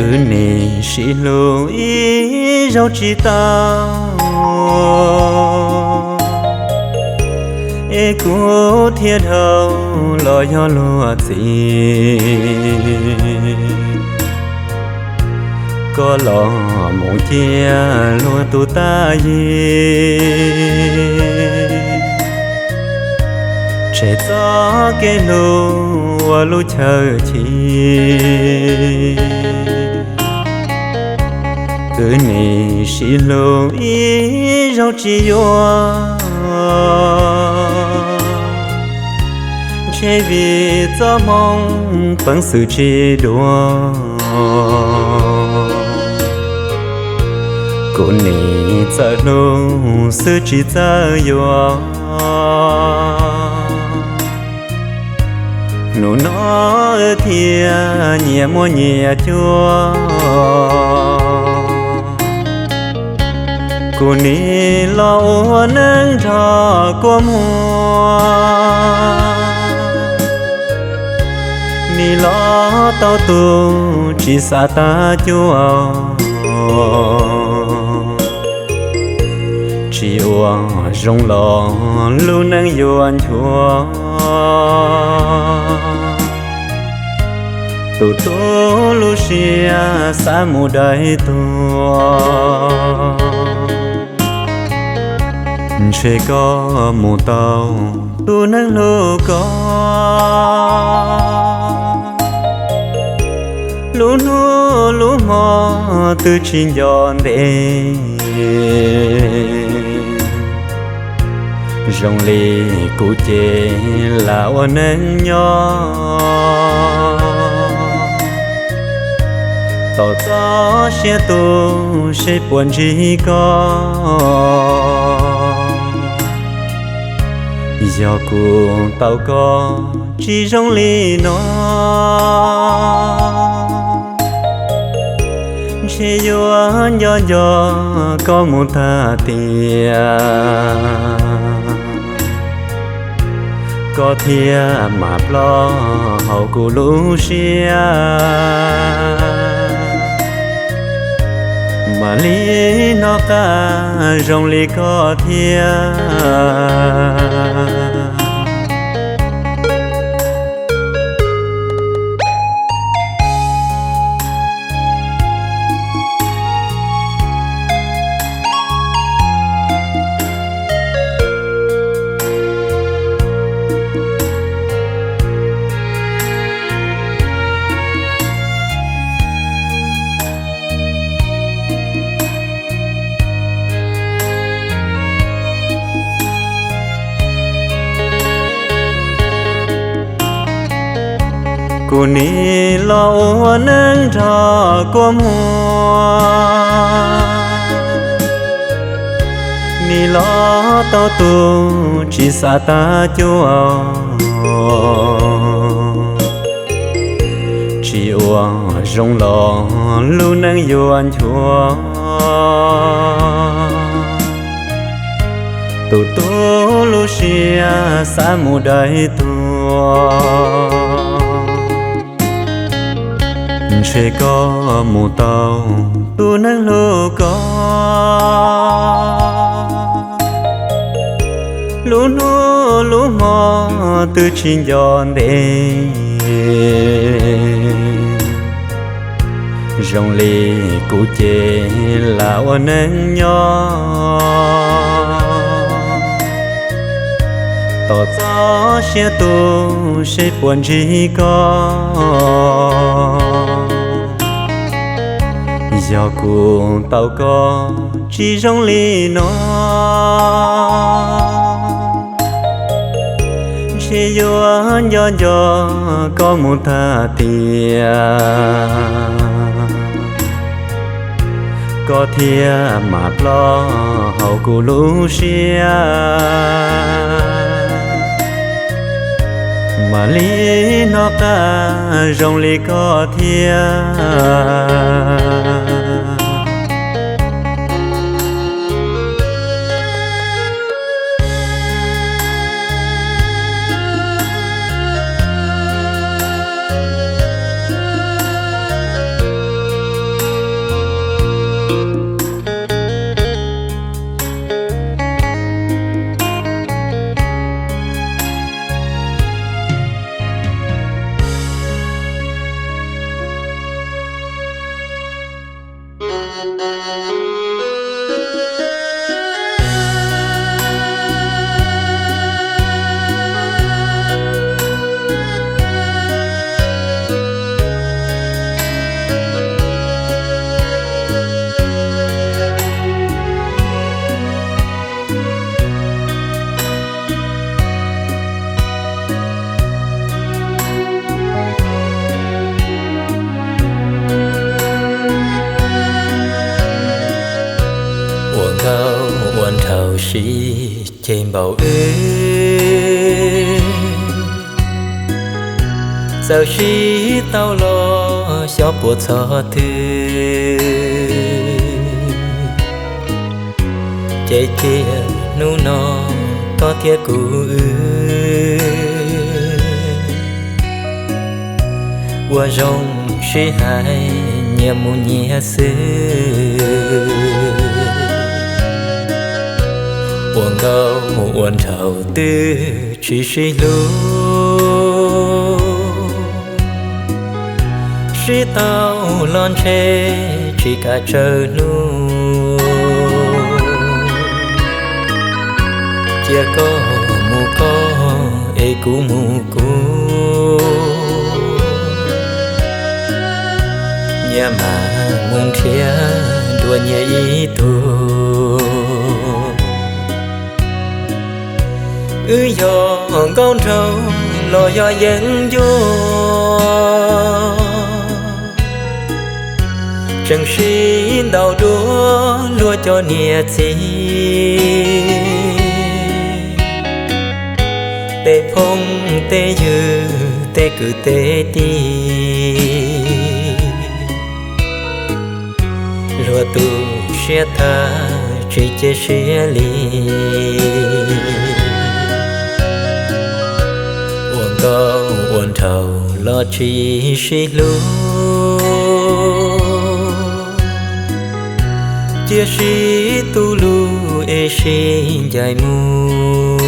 Wb nim sib hlub ib zaug tsis tau, es kuv thiaj dhau los yog luag txiv. Koj los mus cia luag tus tag yig, tshem txoj kev hlub ua lub chaw chim. Wb nim sib hlub ib zaug tsis yuav, ntshe vim txoj hmoo peev xwm tsis dua. Kuv nim txawj hlub xwb tsis txawj yuav, hnub no wb thiaj nyias muaj nyias cuab. Kuv nim los ua neej nrog kua muag, nim los tau tus tsis xav tag cuab. Tsis ua zoo los lub neej yuav nchuav, tus tub lub siab xav mus dai tuag. Ntshe koj mus tau tus neeg hlub koj, lub hnub lub hmo twb tsis nco ntev. Zoo li kuv ces lam ua neej nyob, tos txoj sia tu seb puas ntsib koj. Yog kuv tau koj tsis zoo li no, ntshe yuav nco nco koj mus tag tiam, koj thiaj mam ploj hauv kuv lub siab. Mam li hnov qab zoo li koj thiab. Kuv nim los ua neej nrog kua muag, nim los tau tus tsis xav tag cuab. Tsis ua zoo los lub neej yuav nchuav, tus tub lub siab xav mus dai tuag. Ntshe koj mus tau tus neeg hlub koj, lub hnub lub hmo twb tsis nco ntev. Zoo li kuv ces lam ua neej nyob, tos txoj sia tu seb puas ntsib koj. Yog kuv tau koj tsis zoo li no, ntshe yuav nco nco koj mus tag tiam, koj thiaj mam ploj hauv kuv lub siab. Mam li hnov qab zoo li koj thiab. Tsis ceg npaum wb, txawm sib tau los xyov puas txog twg. Ces cia hnub no koj thiab kuv wb ua zoo sib hais, nyias mus nyias xwb. Ua nkauj ua nraug twb tsis sib hlub, sib tau los ntshe tsis kam tsawg hnub. Cia koj mus koj es kuv mus kuv, nyias mam mus nrhiav dua nyias ib tug. Wb yog nkauj nraug los yog yeeb ncuab, tseem sib ntaus dua luag cov niam txiv. Tej phooj tej ywg tej kwv tej tij, luag tu siab tag tsis cia siab li. Ua nkauj ua nraug los tsis sib hlub, cia sib tu lus es sib ncaim mus.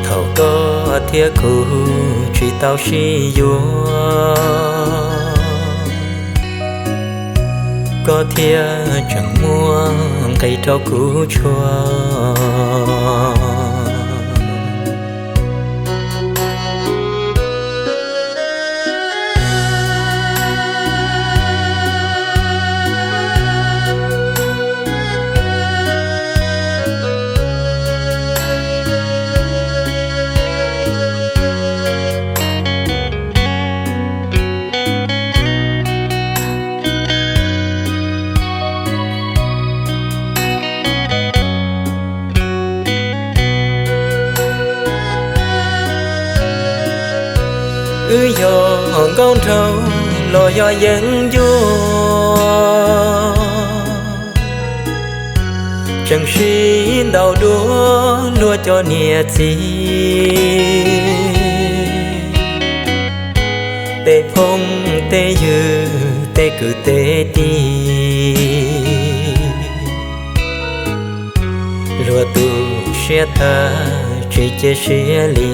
Thaum koj thiab kuv tsis tau sib yuav, koj thiaj tseem muab nqi rau kuv tshuaj. Wb yog nkauj nraug los yog yeeb ncuab, tseem sib ntaus dua luag cov niam txiv. Tej phooj tej ywg tej kwv tej tij, luag tu siab tag tsis cia siab li.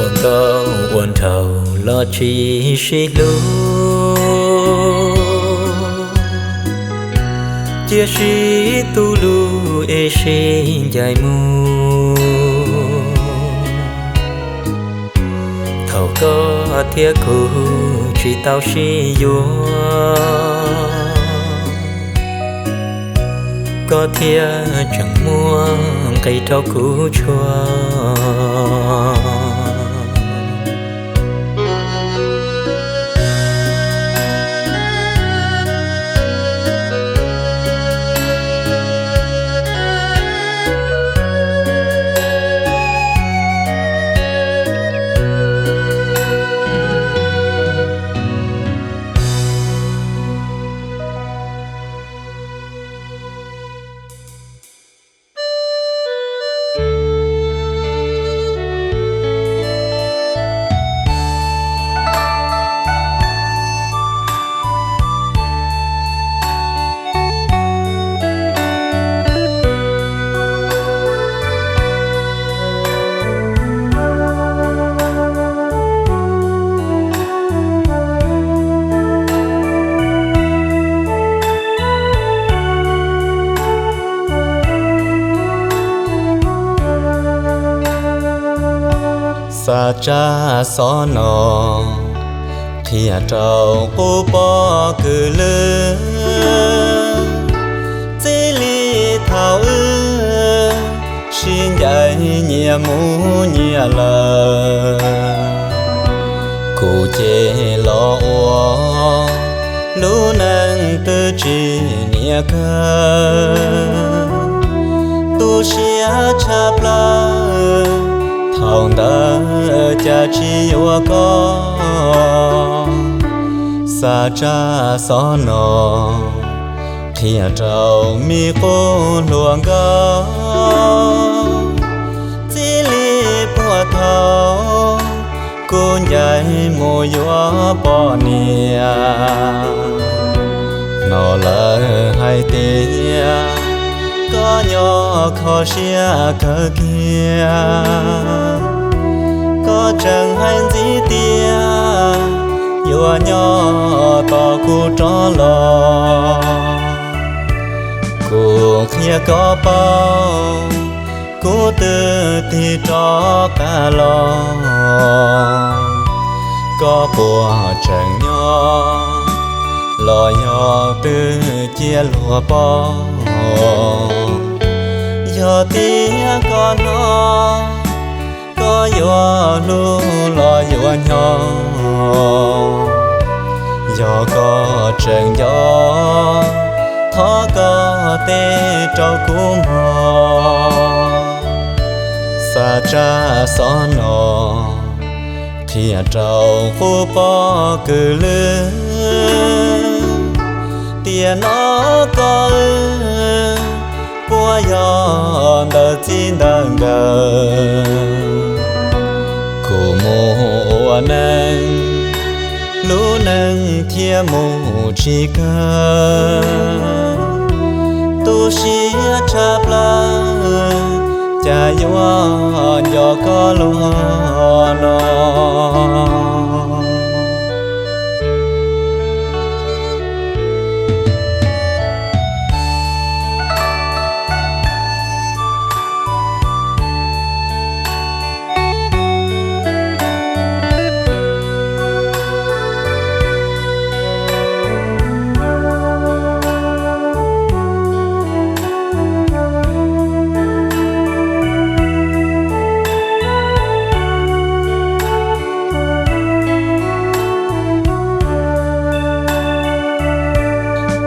Ua nkauj ua nraug los tsis sib hlub, cia sib tu lus es sib ncaim mus. Thaum koj thiab kuv tsis tau sib yuav, koj thiaj tseem muab nqi rau kuv tshuaj. Xav tsa xov no qhia rau qub pob kws lwj, txij li thaum wb sib ncaim nyias mus nyias lawm, kuv ces los ua Lub neej twb tsis niam kawg, tu siab tshaj plaws, thaum ntawd cas tsis yuav koj. Xav tsab xob no qhia rau me qub hluas nkauj, txij li puag thaum kuv ncaim mus yuav poj niam. Hnov lawv hais tias koj nyob kho siab kawg kiag, koj tseem hais ntxiv tias yuav nyob tos kuv rov los. Kuv qhia koj paub, kuv twb tig rov qab los, koj puas tseem nyob los yog twb cia luag poob? Yog tias koj hnov, koj yuav hlub los yuav nyob? Yog koj tseem nco, thov koj teb rau kuv mog. Xav tsab xob no qhia rau qub pob kws lwj, tiam no koj wb puas yog ntawm txij ntawm nkawm? Kuv mus ua neej, lub neej thiaj mus tsis kawg. Tu siab tshaj plaws, cas yuav nco koj luag no.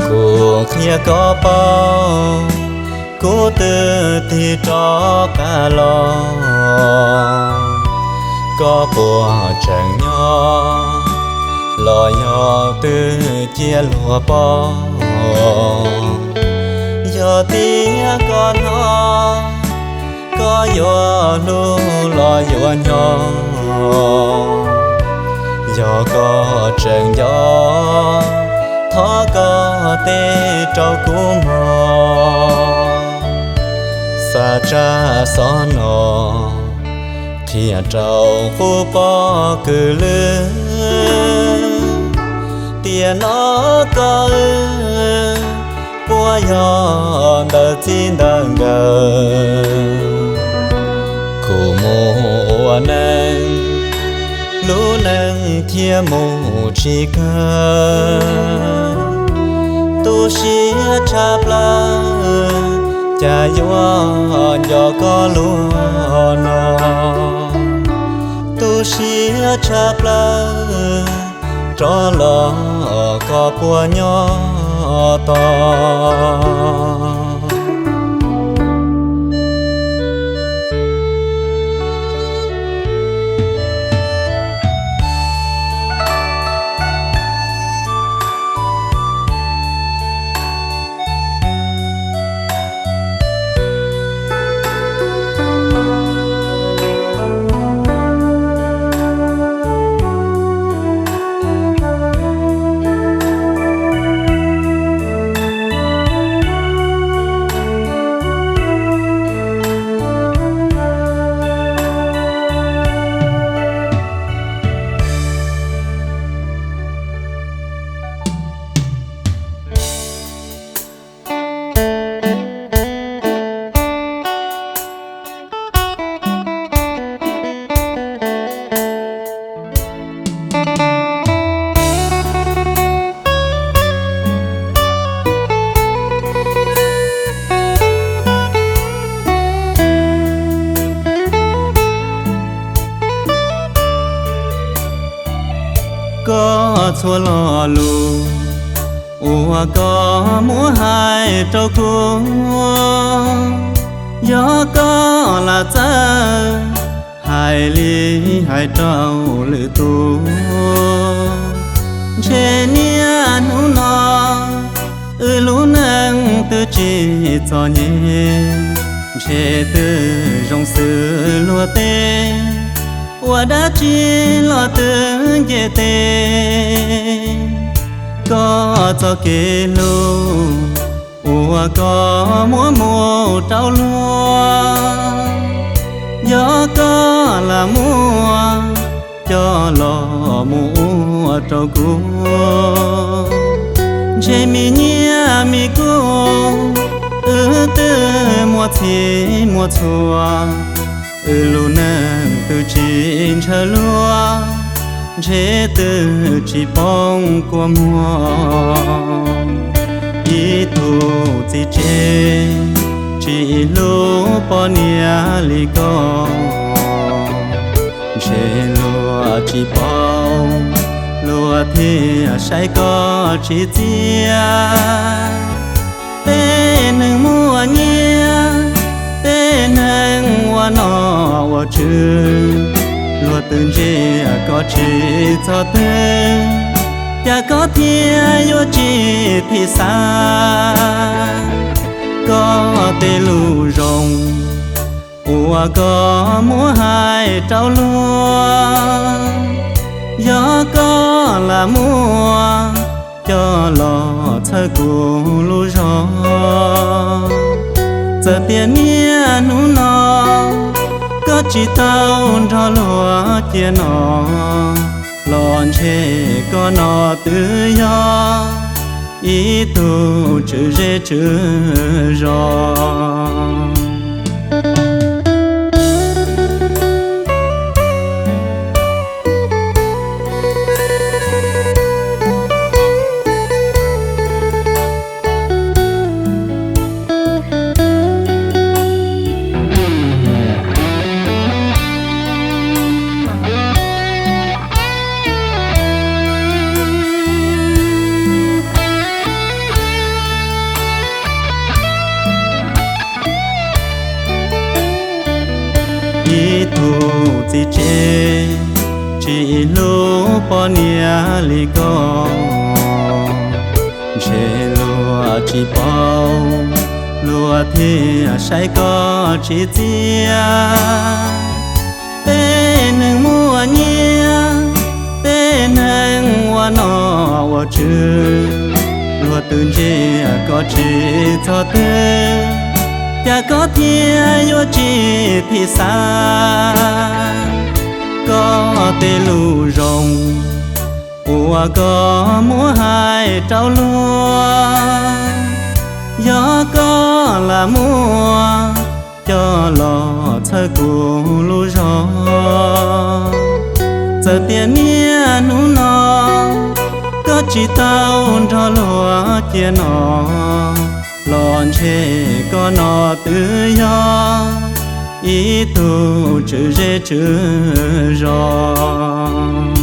Kuv qhia koj paub, kuv twb tig rov qab los, koj puas tseem nyob los yog twb cia luag poob? Yog tias koj hnov, koj yuav hlub los yuav nyob? Yog koj tseem nco, thov koj teb rau kuv mog. Xav tsab xob no qhia rau qub pob kws lwj, tiam no koj wb puas yog ntawm txij ntawm nkawm? Kuv mus ua neej, lub neej thiaj mus tsis kawg. Tu siab tshaj plaws, cas yuav nco koj luag no. Tu siab tshaj plaws, rov los koj puas nyob tos? Koj txhua lo lus Uas koj muab hais rau kuv, yog koj lam txawj hais li hais rau lwm tus. Ntshe niaj hnub no wb lub neej twb tsis txom nyem, ntshe twb zoo xws luag teb, ua dab tsi los twb nce tes. Koj txoj kev hlub uas koj muab mus rau luag, yog koj lam muab coj los mus ua rau kuv. Ntshe me nyiaj me kub wb twb muaj txhij muaj txhua, wb lub neej twb tsis ntshaw luag, ntshe twb tsis poob kua muag. Ib tug txiv tsev tsis hlub poj niam li koj, ntshe luag tsis paub, luag thiaj saib koj tsis txiaj. Tej neeg muaj nyiaj, tej neeg ua nom ua tswv, luag twb ntsia koj tsis txog twg, cas koj thiaj yuav tsis thim xav koj tej lus zoo uas koj muab hais rau luag. Yog koj lam muab coj los txhawb kuv lub zog, txawm tias niaj hnub no koj tsis tau nrog luag cia no, los ntshe koj no twb yog ib tug tswv zej tswv zos. Ib tug txiv tsev tsis hlub poj niam li koj, ntshe luag tsis paub, luag thiaj saib koj tsis txiaj. Tej neeg muaj nyiaj, tej neeg ua nom ua tswv, luag twb ntsia koj tsis txog twg, cas koj thiaj yuav tsis thim xav koj tej lus zoo uas koj muab hais rau luag. Yog koj lam muab coj los txhawb kuv lub zog, txawm tias niaj hnub no koj tsis tau nrog luag cia no, los ntshe koj no twb yog ib tug tswv zej tswv zos.